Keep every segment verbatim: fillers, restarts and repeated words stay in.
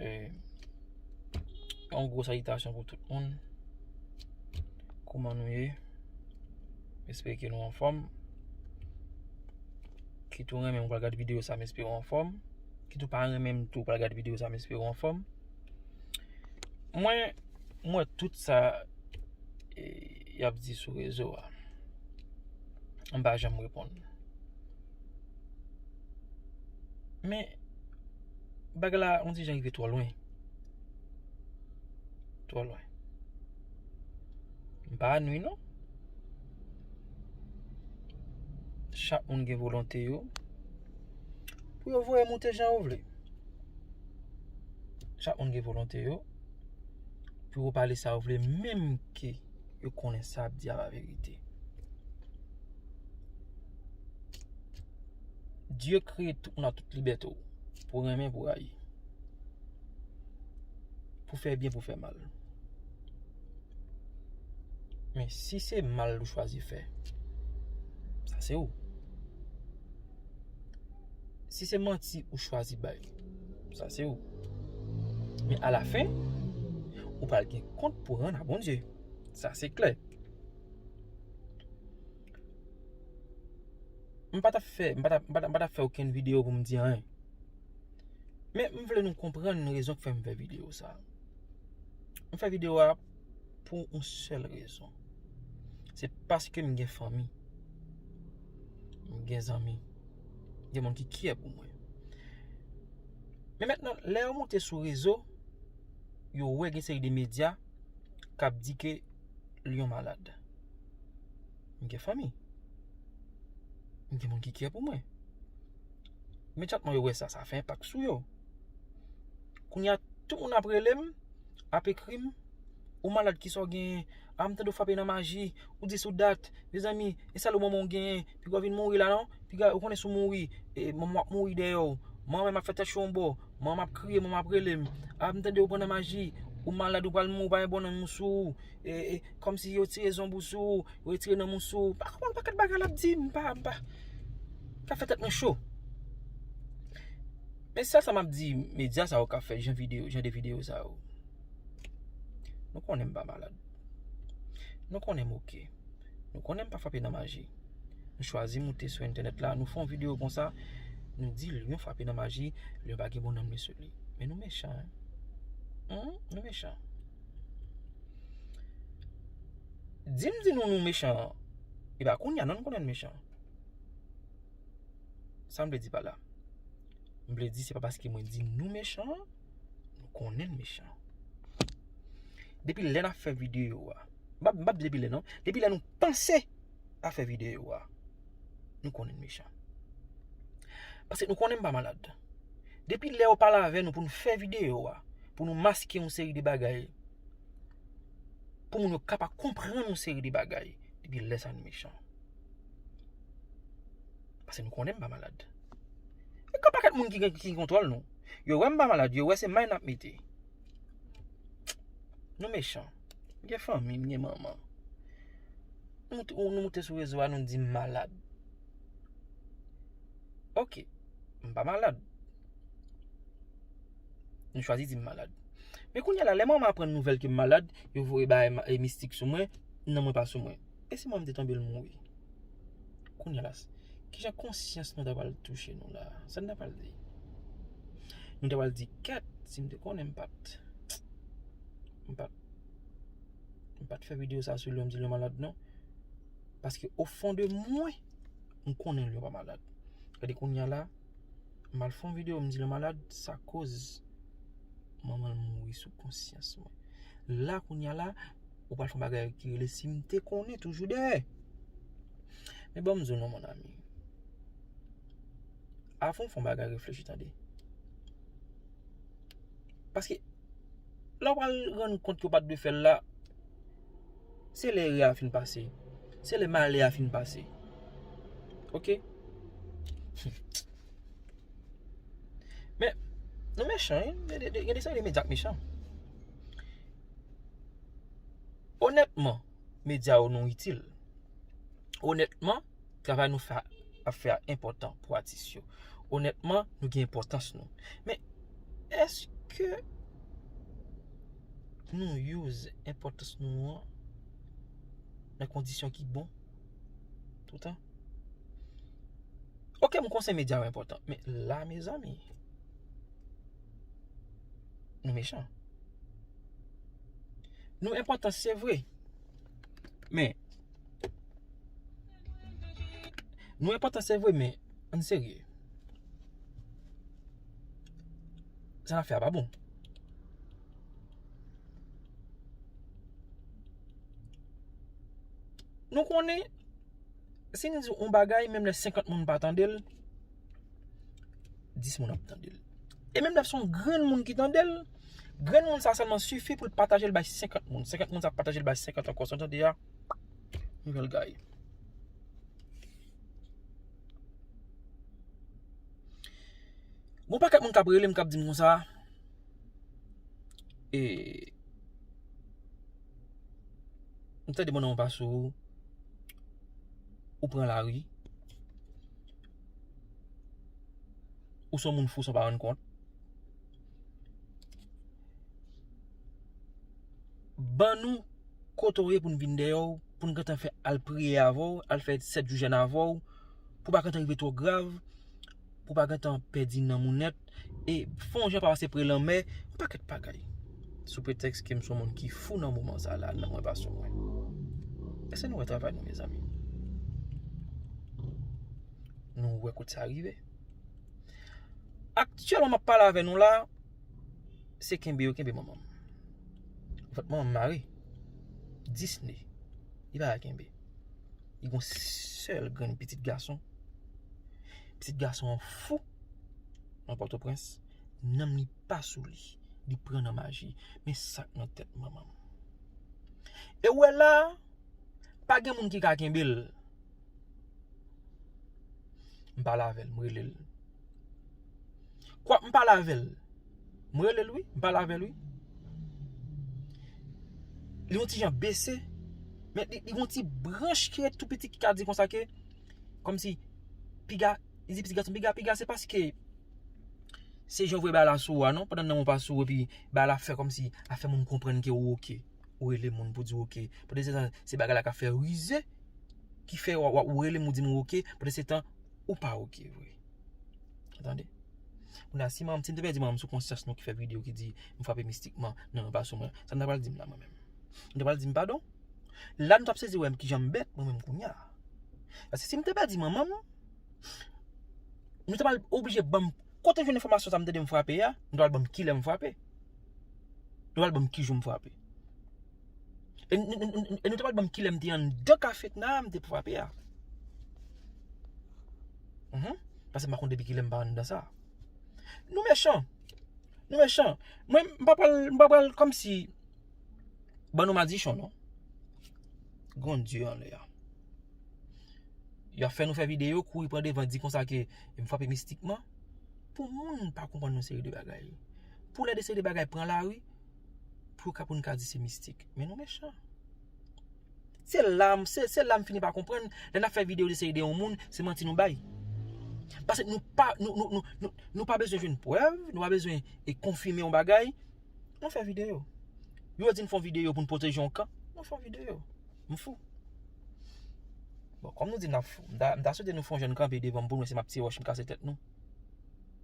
E, yon gwo salitasyon pou tout moun. Kouman nou ye? M espere ke nou anfòm. Kit ou renmen m, ou pral gade videyo sa, m espere w anfòm. Kit ou pa renmen m tou, ou pral gade videyo sa, m espere w anfòm. Mwen, mwen, tout sa, e, y ap di sou rezo a, m pa janm reponn. Men, bagay la, on ti jan rive twò lwen. Twò lwen. M pa nwi, non. Chak moun gen volonte yo pou yo voye moute jan yo vle. Chak moun gen volonte yo pou yo pale sa yo vle, menm ke yo konnen sa y ap di a pa verite. Dye kreye tout moun ak tout libète w, pou renmen, pou rayi, pou fè byen, pou fè mal. Men si se mal ou chwazi fè, sa se ou. Si se manti ou chwazi bay, sa se ou. Men alafen, ou pral gen kont pou rann a Bondye. Sa se klè. M pa t ap fè, m pa t ap, m pa t ap, m pa t ap fè okenn videyo pou m di anyen. Men m vle nou konprann rezon k fè m fè videyo sa. M fè videyo a pou yon sèl rezon. Se paske m gen fanmi. M gen zanmi. Gen moun ki kyè pou mwen. Men mentnan, lè yo moute sou rezo, yo wè gen seri de medya k ap di ke Lyon malad. M gen fanmi. M gen moun ki kyè pou mwen. Men chatman yo wè sa, sa fè enpak sou yo. Kounye a, tout moun ap rele m, ap ekri m, ou malad, kisa w genyen? A, m tande w frape nan maji, ou dis ou dat. Mezanmi, e sèl ou manman w genyen, piga w vin mouri la non. Piga, ou konnen si w mouri, e, manman w ap mouri dèyè w. Manman m ap fè tèt cho yon bò, manman m ap kriye, manman m ap rele m. A, m tande w pran nan maji, ou malad, ou pral mouri, ou pa gen bon nanm sou ou. E, e, kòmsi yo tire zonb ou sou ou, yo retire nanm ou sou ou. M pa konprann pakèt bagay l ap di, m pa, m pa. Sa fè tèt mwen cho. Men sèl sa m ap di medya sa yo k ap fè jan videyo, jan de videyo sa yo. Nou konnen m pa malad. Nou konnen m oke. Nou konnen m pa frape nan maji. Nou chwazi moute sou entènèt la, nou fè yon videyo konsa, nou di Lyon frape nan maji, Lyon pa gen bon nanm li sou li. Men nou mechan, en. Hmm? Nou mechan. Di m di nou nou mechan, e pa kounye a non nou konnen n mechan. Sa m vle di pa la? M vle di se pa paske mwen di nou mechan, nou konnen n mechan. Depi lè n ap fè videyo a, m p ap, m p ap di depi lè non, depi lè nou panse a fè videyo a, nou konnen n mechan. Paske nou konnen m pa malad. Depi lè yo pale avè nou pou n fè videyo a, pou nou maske yon seri de bagay, pou moun yo ka pa konprann yon seri de bagay, depi lè sa nou mechan. Paske nou konnen m pa malad. E gen pakèt moun ki gen, ki gen kontwòl nou. Yo wè m pa malad, yo wè se may n ap mete. Nou mechan. M gen fanmi, m gen manman. Nou moute, nou moute sou rezo a, nou di m malad. Oke, m pa malad. Nou chwazi di m malad. Men kounye a la, lè manman aprann nouvèl ke m malad, yo voye bagay ma-, e mistik sou mwen, nanm mwen pa sou mwen. E si manman m te tonbe, l mouri? Kounye a la, kijan konsyans nou ta pral touche nou la? Sa n ta pral di? Nou ta pral di, kèt, si m te konnen m pa t, m pa t, m pa t fè videyo sa sou Lyon, m di Lyon malad, non. Paske o fon de mwen, m konnen Lyon pa malad. Gade kounye a la, m al fè yon videyo, m di Lyon malad, sa koz manman l mouri sou konsyans mwen. La kounye a la, ou pral fè yon bagay ki rele si m te konnen toujou dèyè. Men ban m di w non, mon ami. Avan w fè yon bagay, reflechi tande. Paske lè w pral rann kont ke w pa t dwe fè l la, se lè erè a fin pase. Se lè malè a fin pase. Oke? Men, nou mechan, wi. Gen de, de, gen de seri de medya k mechan. Onètman, medya yo nou itil. Onètman, travay nou fè, ap fè a enpòtan pou atis yo. Onètman, nou gen enpòtans nou. Men, èske ke nou use enpòtans nou an nan kondisyon ki bon toutan? Oke, m konsèy medya yo enpòtan, men la, mezanmi, nou mechan. Nou enpòtan, se vre, men nou enpòtan, se vre, men ann serye. Sa n ap fè a pa bon. Nou konnen, si nou di yon bagay, menm lè senkant moun pa tande l, dis moun ap tande l. E menm lè se yon grenn moun ki tande l, grenn moun sa sèlman sifi pou l pataje l bay senkant moun. Senkant moun sa pataje l bay senkant ankò. Sa w tande a? Nouvèl gay. Gon pakèt moun k ap rele m, k ap di m konsa, e, m tande moun nan yon pa sou ou, ou pran lari, ou se yon moun fou san w pa rann kont. Ban nou kote w ye pou n vin dèyè w, pou n gentan fè al priye avè w, al fè sèt jou jèn avè w, pou w pa gentan rive twò grav, pou w pa gentan pèdi nanm ou nèt, e fè yon jan pa pase pre lanmè, yon pakèt bagay. Sou pretèks ke m se yon moun ki fou nan moman sa la, nan mwen pa sou mwen. Èske nou wè travay nou, mezanmi? Nou wè kote sa rive? Aktyèlman, m ap pale avè nou la, se kenbe yo kenbe manman m. Vant manman m mare. Dis ne. Li pa ka kenbe. Li gon sèl grenn pitit gason. Pitit gason an fou nan Pòtoprens. Nanm li pa sou li. Li pran nan maji. Men sa k nan tèt manman m. E w wè la, pa gen moun ki ka kenbe l. M pale avè l, m rele l. Kwa, m pale avè l. M rele l, wi, m pale avè l, wi. Li yon ti jan bese, men li, li yon ti branch ki ret tou piti ki ka di konsa ke, kòmsi, piga, li di pitit gason, piga, piga, se paske se jan w voye bagay la sou ou a, non, pandan nan ou pa sou ou, epi bagay la fè kòmsi, a fè moun konprann ke ou oke. Ou rele moun pou di w oke. Pandan se tan, se bagay la k ap fè rize, ki fè w, w, ou rele m, ou di m ou oke, pandan se tan, ou pa oke vre. Tande? Kounye a, si manman m, si m te pèdi manman m sou konsyans nou ki fè videyo ki di m frape mistikman, non, non, pa sou mwen, sa m ta pral di m la, mwen menm? M ta pral di m padon? La, nou t ap sezi wè m kijan m bèt, mwen menm kounye a. Paske si m te pèdi manman m, nou ta pral oblije ban m, kote m jwenn enfòmasyon sa m tande m frape a, nou ta pral ban m kilè m frape. Nou pral ban m ki jou m frape. E n-, n-, n-, n-, e nou te pral ban m kilè m te anndan kafetna a m te frape a. Mhm. Paske m pa konn depi kilè m pa anndan sa. Nou mechan. Nou mechan. Mwen, m pa pral, m pa pral kòmsi ban nou madichon, non. Gon Dye anlè a. Y ap fè nou fè videyo, kouri pran devan, di konsa ke m frape mistikman. Pou moun pa konprann yon seri de bagay. Pou lè de seri de bagay pran lari, pou yo ka, pou n ka di se mistik. Men nou mechan. Se la m, se, se la m fini pa konprann, lè n ap fè videyo de seri de yon moun, se manti nou bay. Paske nou pa, nou, nou, nou, nou, nou pa bezwen jwenn prèv, nou pa bezwen e konfime yon bagay. Nou fè videyo. Yo di n fè yon videyo pou n pwoteje yon kan. Nou fè yon videyo. M fou. Bon, kòm nou di n ap fou, m ta, m ta swete nou fè yon jèn kanpe devan m pou nou wè si m ap tire wòch m kase tèt nou.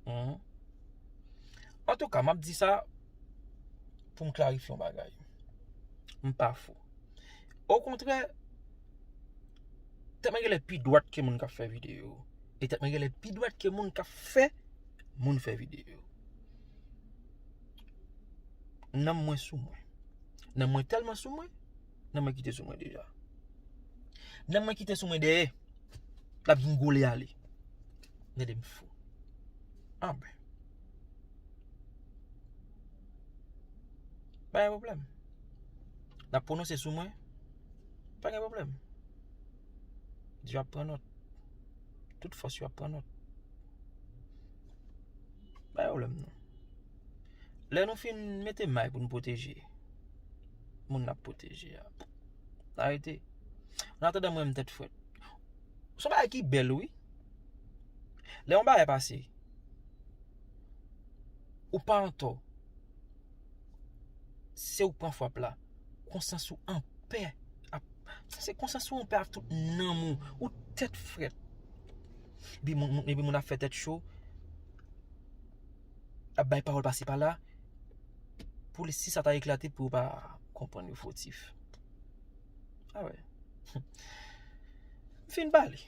Mhm. Antouka, m ap di sa pou m klarifye yon bagay. M pa fou. Okontrè, tèt mwen genlè pi dwat ke moun k ap fè videyo. E tèt mwen genlè pi dwat ke moun k ap fè moun fè videyo. Nanm mwen sou mwen. Nanm mwen tèlman sou mwen, nanm mwen kite sou mwen deja. Nanm mwen kite sou mwen dèyè. L ap vin gole ale. Gade m fou. Anben. Pa gen pwoblèm. N ap pwononse sou mwen. Pa gen pwoblèm. Dye ap pran nòt. Tout fòs yo ap pran nòt. Pa gen pwoblèm non. Lè nou fin mete may pou n pwoteje moun n ap pwoteje a, n arete. An atandan mwen menm tèt frèt. Se yon bagay ki bèl wi. Lè yon bagay pase, ou pa antò. Se ou k pran frap la. Konsyans ou anpè. Se konsyans ou anpè ak tout nanm ou. Ou tèt frèt. Epi moun, epi moun ap fè tèt cho. Ap bay pawòl pase pa la. Pou si sa ta eklate, pou yo pa konprann yo fotif. Ah ouais. M fin pale.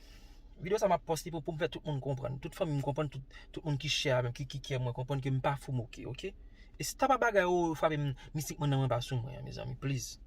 Videyo sa m ap poste pou, pou m fè tout moun konprann. Tout fanmi m konprann, tout, tout moun ki share avè m, ki, ki kè mwen konprann ke m pa fou moke, oke? E si ta pa bagay ou frape m mistikman nan mwen pa sou mwen, mezanmi, please.